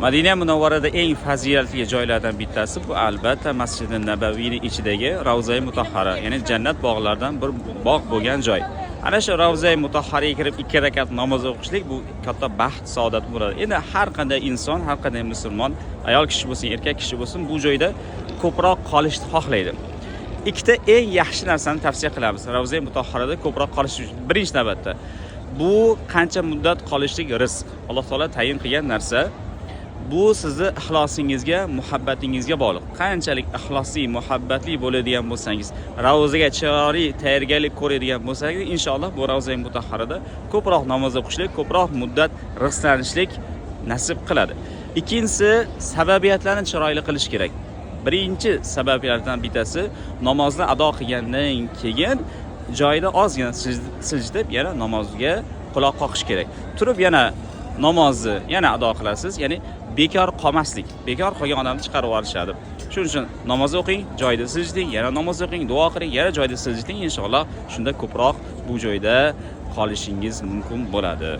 Madina Munavvarada eng fazilatli joylardan bittasi bu, albatta, Masjidi Nabaviyni ichidagi Ravzai Mutahhara, ya'ni jannat bog'laridan bir bog' bo'lgan joy. Ana shu Ravzai Mutahharaga kirib ikki rakat namoz o'qishlik bu katta baxt, saodat bo'ladi. Endi har qanday inson, har qanday musulmon, ayol kishi bo'lsin, erkak kishi bo'lsin, bu joyda ko'proq qolishni xohlaydi. Ikkita eng yaxshi narsani tavsiya qilamiz Ravzai Mutahharada ko'proq qolish uchun. Birinchi navbatda bu qancha muddat qolishlik rizq. Alloh taolo tayin qilgan narsa. Bu sizni ixlosingizga, muhabbatingizga bog'liq. Qanchalik ixlosli, muhabbatli bo'ladigan bo'lsangiz, ravzaga chiroyli tayyorgarlik ko'radigan bo'lsangiz, inshaalloh bu Ravzai Mutahharada ko'proq namoz o'qishlik, ko'proq muddat rizqlanishlik nasib qiladi. Ikkinchisi, sababiyatlarni chiroyli qilish kerak. Birinchi sabablardan bittasi, namozni ado qilgandan keyin joyida ozgina siljitib, yana namozga quloq qoqish kerak. Turib yana namozni yana ado qilasiz, ya'ni bekor qolmaslik. Bekor qolgan odamni chiqarib yuborishadi. Shuning uchun namoz o'qing, joyida siljiting, yana namoz o'qing, duo qiling, yana joyida siljiting, inshaalloh shunda ko'proq bu joyda qolishingiz mumkin bo'ladi.